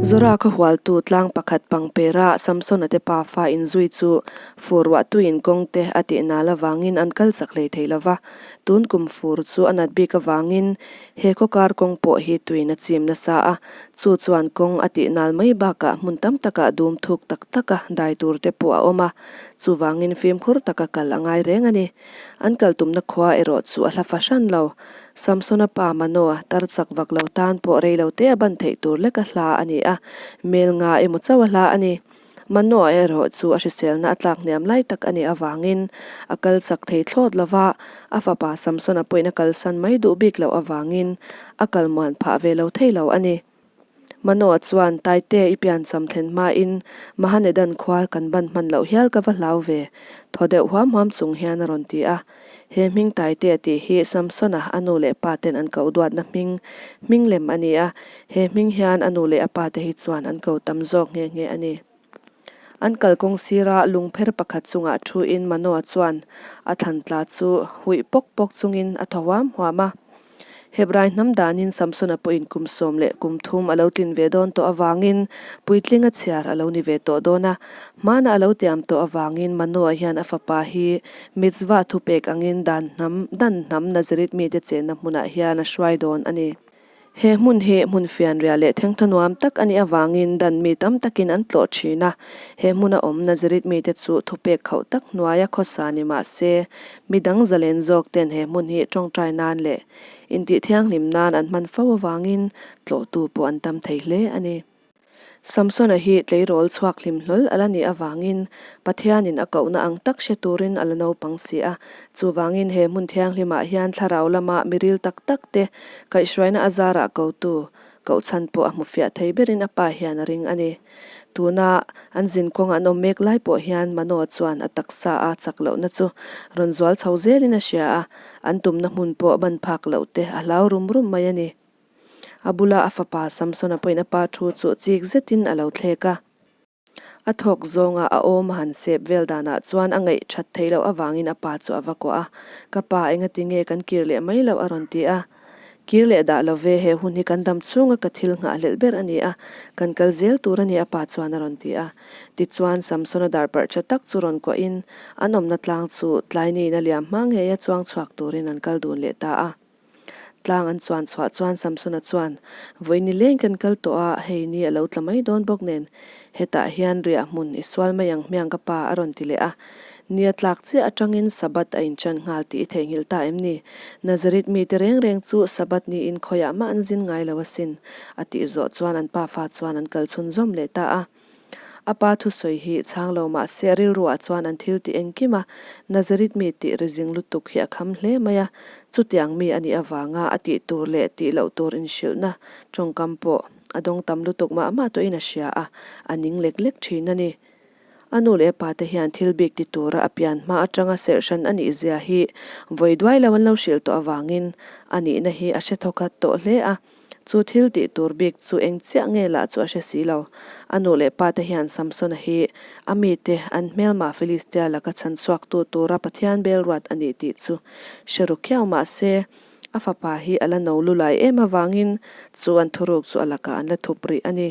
Zora khaw hualtu tlang pakhat pangpera Samsona te pafa inzui chu fur ruahtuiin kawng te a tih nal avangin an kal chak hlei thei lova. Tun kum fur chu a nat bik avangin he khaw kar kawng pawh hi tuiin a chim nasa a, chu chuan kawng a tih nal mai bakah hmun tam takah dum thuk tak taka dai tur te pawh a awm a, chuvangin fimkhur taka kal a ngai reng a ni. An kal tumna khua erawh chu a hla fahran lo. Samsona pa Manoa tar chak vak lo tan pawh rei lo te a ban theih tur leka hla a ni a, mel nga emaw chauh a hla a ni. Manoa erawh chu a hriselna a tlak hniam lai tak a nih avangin a kal chak thei thlawt lo va, a fapa Samsona pawhin a kalsan mai duh bik loh avangin a kal muan phah ve lo thei lo a ni. Manoa chuan, Taite, i piancham thlen hmain Mahanedan khua kan ban hman loh hial ka va hlau ve, thaw deuh huam huam chung hian a rawn ti a. He hming Taite tih hi Samsona a nu leh pa ten an koh duatna hming hming lem a ni a, he hming hian a nu leh a pa te hi chuan an ko tam zawk nghe nghe a ni. An kalkawng sira lungpher pakhat chungah thuin Manoa chuan a thlan tla chu huih pawk pawk chungin a thaw huam huam a. Hebrai hnam danin Samsona pawhin kum 13 a lo tlin ve dawn tawh avangin puitling a chhiar a lo ni ve tawh dawn a. Hmana a lo tiam tawh avangin Manoa hian a fapa hi mitzvah thupek angin dan hnam dan hnam Nazareth mite chenna hmunah hian a hruai dawn a ni. He hmun hi hmun fianriah leh thengthaw nuam tak a nih avangin dan mi tam takin an tlawh thin a. He hmuna awm Nazareth mite chu thupek khauh tak hnuaia khawsa ni mah se, mi dang zalen zawk ten he hmun hi tawngtai nan leh intih thianghlim nan an hman fo avangin tlawhtu pawh an tam thei hle a ni. Samsona hi tleirawl chhuak hlim hlawl a la nih avangin Pathianin a kohna ang tak hre turin a la naupang si a. Chuvangin he hmun thianghlimah hian thlarau lama miril tak tak te kaihhruaina a zarah kotu kohchhan pawh a hmu fiah thei berin a pa hian a ring a ni. Tuna an zin kawng an awm mek lai pawh hian Manoa chuan a taksa a chak lohna chu rawn zual chho zelin a hria a, an tumna hmun pawh ban phak loh te a hlau rum rum mai a ni. A bula a fapa Samsona pawhin a pa thu chu chik zetin a lo thlek a. A thawk zawnga a awm a han sep vel danah chuan a ngaih that theih loh avangin a pa chu a va kuah a, Ka pa, engati nge kan kir leh mai loh? a rawn ti a. Kir leh dah lo ve, he hun hi kan dam chhunga ka thil nghahhlelh ber a ni a, kan kal zel tur a ni a pa chuan a rawn ti a. Tichuan Samsona dar parh tha tak chu rawn kuahin an awmna tlang chu tlainiin a liam hma ngeia chuang chhuak turin an kal dun leh ta a. Tlang an chuan chhuah chuan Samsona chuan, Vawi ni leng kan kal tawh a, hei ni a lo tla mai dawn bawk nen, hetah hian riah hmun i sual mai ang hmiang ka pa a rawn ti leh a. Ni a tlak chiah atangin Sabbath a inchan nghal tih i theihnghilh ta em ni? Nazareth mite reng reng chu Sabbath niin khawiah mah an zin ngai lo asin, a tih zawh chuan an pafa chuan an kal chhunzawm leh ta a. A pa thusawi hi chhang lo mah se a rilruah chuan an thil tih engkim a, Nazareth mi tih rizing lutuk hi a kham hle mai a, chutiang mi a nih avanga a tih tur leh tih loh tur inhrilhna tawngkam pawh a dawng tam lutuk mah mah tawhin a hria a, a ning lek lek thin a ni. A nu leh a pate hian thil bik ti tura a pian hma atanga serhhran a nih zia hi vawi duai lo an lo hrilh tawh avangin a nihna hi a hre thawkhat tawh hle a. Chu thil tih tur bik chu eng chiah nge lah chu a hre si lo. A nu leh pate hian Samsona hi a mite an hmelma Filistia laka chhan chhuaktu tura Pathian bel ruat a nih tih chu hre ru khiau mah se, a fapa hi a la no lulai em avangin chu an thuruk chu a lakah an la thup rih a ni.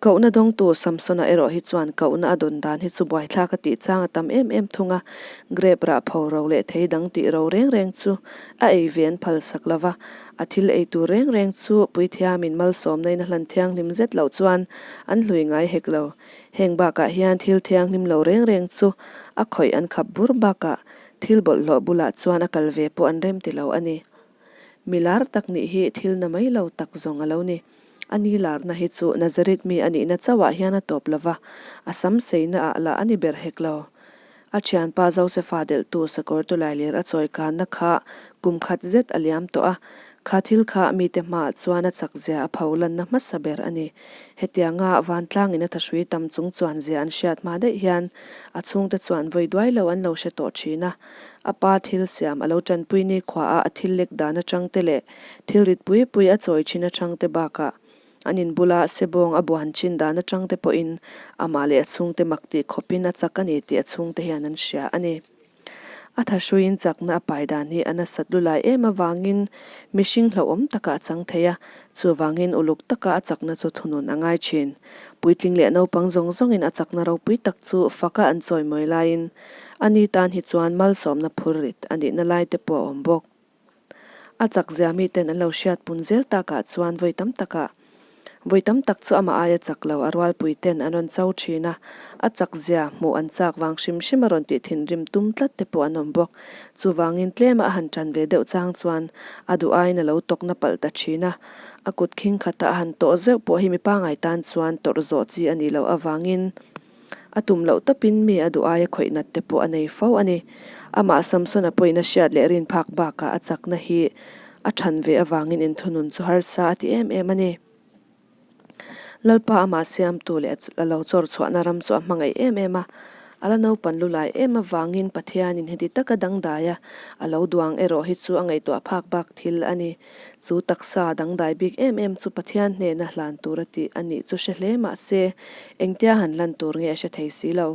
Kohna dawngtu Samsona erawh hi chuan kohna a dawn dan hi chu buaithlak a tih chang a tam em em thung a, grape rah pho ro leh thei dang tih ro reng reng chu a ei ve an phal sak lo va, a thil ei tur reng reng chu puithiamin malsawmna in a hlan thianghlim zet loh chuan an hlui ngai hek lo. Heng bakah hian thil thianghlim lo reng reng chu a khawih an khap bur bakah thil bawlhhlawh bulah chuan a kal ve pawh an rem ti lo a ni. Milar tak nih hi thil na mai lo tak zawng a lo ni. A ni larna hi chu Nazareth mi a nihna chauhah hian a tawp lo va, a sam seina ah lah a ni ber hek lo. A thianpa Josefa delhtu sakawr tawlailir a chawi kanna kha kum khat zet a liam tawh a, kha thil kha mite hmaah chuan a chak zia a pho lanna hmasa ber a ni. Hetianga vantlangin a thahrui tam chung chuan zia an hriat hma daih hian a chhungte chuan vawi duai lo an lo hre tawh thin a. A pa thil siam a lo tanpui nikhuaah a thil lek dan atangte leh thil rit pui pui a chawi thin atangte bakah an in bula sebawng a buan chin dan atangte pawhin amah leh a chhungte mak tih khawpin a chak a ni tih a chhungte hian an hria a ni. A thahruiin chakna a pai dan hi a nasat lulai em avangin mihring hlauhawm takah a chang thei a, chuvangin uluk taka a chakna chu thunun a ngai thin. Puitling leh naupang zawng zawngin a chakna ropui tak chu faka an chawimawi laiin a ni tan hi chuan malsawmna phur rit a nihna lai te pawh a awm bawk. A chak zia miten an lo hriat pun zel takah chuan vawi tam takah vawi tam tak chu amah aia chak lo a rualpui ten an rawn cho thin a, a chak zia hmuh an chak vang hrim hrim a rawn tih thinrim tum tlat te pawh an awm bawk. Chuvangin tlema a han tan ve deuh chang chuan a duh aiin a lo tawkna palh ta thin a, a kut khing khata a han tawh zeuh pawh hi mi pangai tan chuan tawrh zawh chi a nih loh avangin A tum loh tawpin mi a duh aia khawih nat te pawh a nei fo a ni. Amah Samsona pawhin a hriat leh rin phak bakah a chakna hi a than ve avangin inthunun chu harsa a ti em em a ni. Lalpa amah siamtu leh a lo chawr chhuahna ram chu a hmangaih em em a. A la naupan lu lai em avangin Pathianin heti taka dangdai a a lo duang erawh hi chu a ngaihtuah phak bak thil a ni. Chu taksa dangdai bik em em chu Pathian hnena hlan tur a tih a nih chu hre hle mah se, engtia han lan tur nge a hre thei si lo.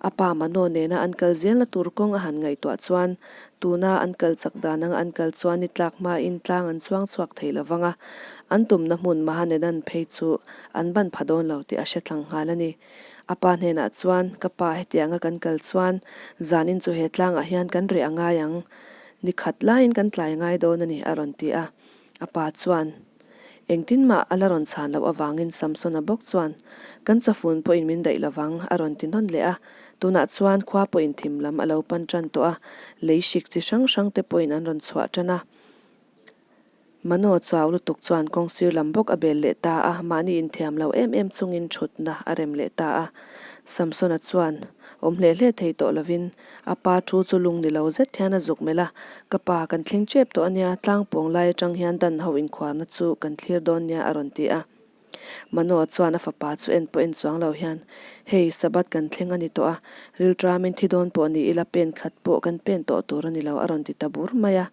A pa Mano nena an kal zelna tur kawng a han ngaihtuah chuan, tuna an kal chak dan anga an kal chuan ni tlak hmain tlang an chuang chhuak thei lo vang a, an tumna hmun Mahanedan phei chu an ban pha dawn lo tih a hre tlang nghal a ni. A pa hnenah chuan, Ka pa, hetianga kan kal chuan zanin chu he tlangah hian kan reh a ngai ang. Ni khat laiin kan tlai ngai dawn a ni, a rawn ti a. A pa chuan, Engtin mah a la rawn chhan loh avangin Samsona bawk chuan, Kan chawfun pawhin min daih lovang, a rawn ti nawn leh a. Tunah chuan khua pawhin thim lam a lo pan tan tawh a, lei hrik chi hrang hrang te pawhin an rawn chhuah tan a. Mano chau lutuk chuan kawngsir lam bawk a bel leh ta a, mahni inthiam lo em em chungin thutna a rem leh ta a. Samsona chuan awm hle hle thei tawh lovin a pa thu chu lung ni lo zet hian a zuk melh a, Ka pa, kan thleng tep tawh a nia, tlangpawng lai atang hian dan ho inkhuarna chu kan thlir dawn nia a rawn ti a. Manoa chuan a fapa chu en pawh en chuang lo hian, Hei, Sabbath kan thleng a ni tawh a, rilṭamin thi dawn pawh ni ila pen khat pawh kan pen tawh tur a ni lo a rawn ti ta bur mai a.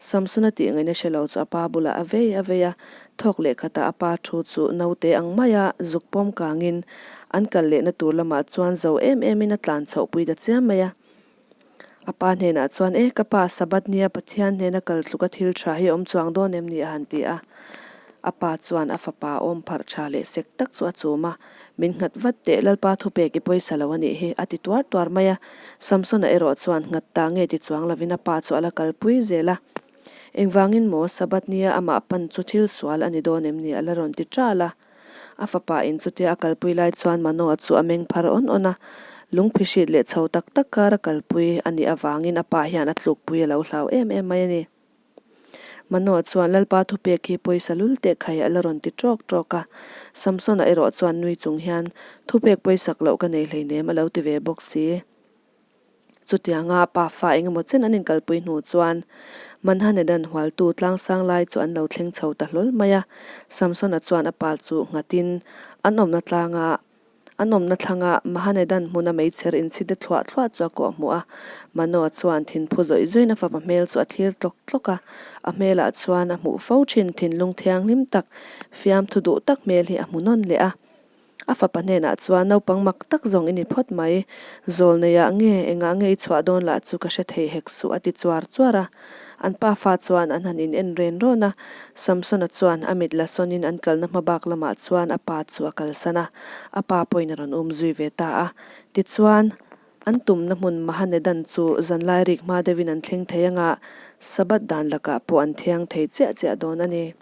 Samsona tih ngaihna hre lo chu a pa bulah a vei a vei a, thawk leh khatah a pa thu chu naute ang maia zuk pawm kangin an kal lehna tur lamah chuan zo em emin a tlan chhoh pui ta chiam mai a. A pa hnenah chuan, E ka pa, Sabbath nia Pathian hnena kal tluka thil tha hi a awm chuang dawn em ni? a han ti a. A pa chuan a fapa awm pharh tha leh sek tak chu a chum a, Min nghat vat teh, Lalpa thupek i pawisa lo a nih hi, a ti tuar tuar mai a. Samsona erawh chuan nghat ta nge ti chuang lovin a pa chu a la kalpui zel a. Engvangin maw Sabbath nia amah pan chu thil sual a ni dawn em ni a la rawn ti ṭal a. A fapa in chutia a kalpui lai chuan Manoa chu a meng phar awn awn a. Lungphi hrit leh chho tak tak kar a kalpui a nih avangin a pa hian a tlukpui a lo hlau em em mai a ni. Manoa chuan Lalpa thupek hi pawisa lul teh khai a la rawn ti ṭawk ṭawk a. Samsona erawh chuan nui chung hian, Thupek pawisak loh ka nei hleinem a lo ti ve bawk si. Chutianga pa fa engemaw chen an inkalpui hnu chuan Manhanedan hualtu tlangsang lai chu an lo thleng chho ta hlawl mai a. Samsona chuan a pa chu nghatin an awmna tlanga An awmna thlangah Mahanedan hmuna meichher inchhi de thluah thluah chu a kawh hmuh a. Manoa chuan thinphu zawih zawiin a fapa hmel chu a thlir tlawk tlawk a. A hmelah chuan a hmuh fo thin thinlung thianghlim tak, fiamthu duh tak hmel hi a hmu nawn leh a. A fapa hnenah chuan naupang mak tak zawng i ni phawt mai. Zawl neiah nge, engah nge i chhuah dawn lah chu ka hre thei hek suh a ti chuar chuar a. An pafa chuan an han in en ren rawn a, Samsona chuan a mit la sawnin an kalna hma bak lamah chuan a pa chu a kalsan a, a pa pawhin a rawn um zui ve ta a. Tichuan, an tumna hmun Mahanedan chu zanlai rik hma deuhin an thleng thei anga, Sabbath dan lakah pawh an thiang thei chiah chiah dawn a ni.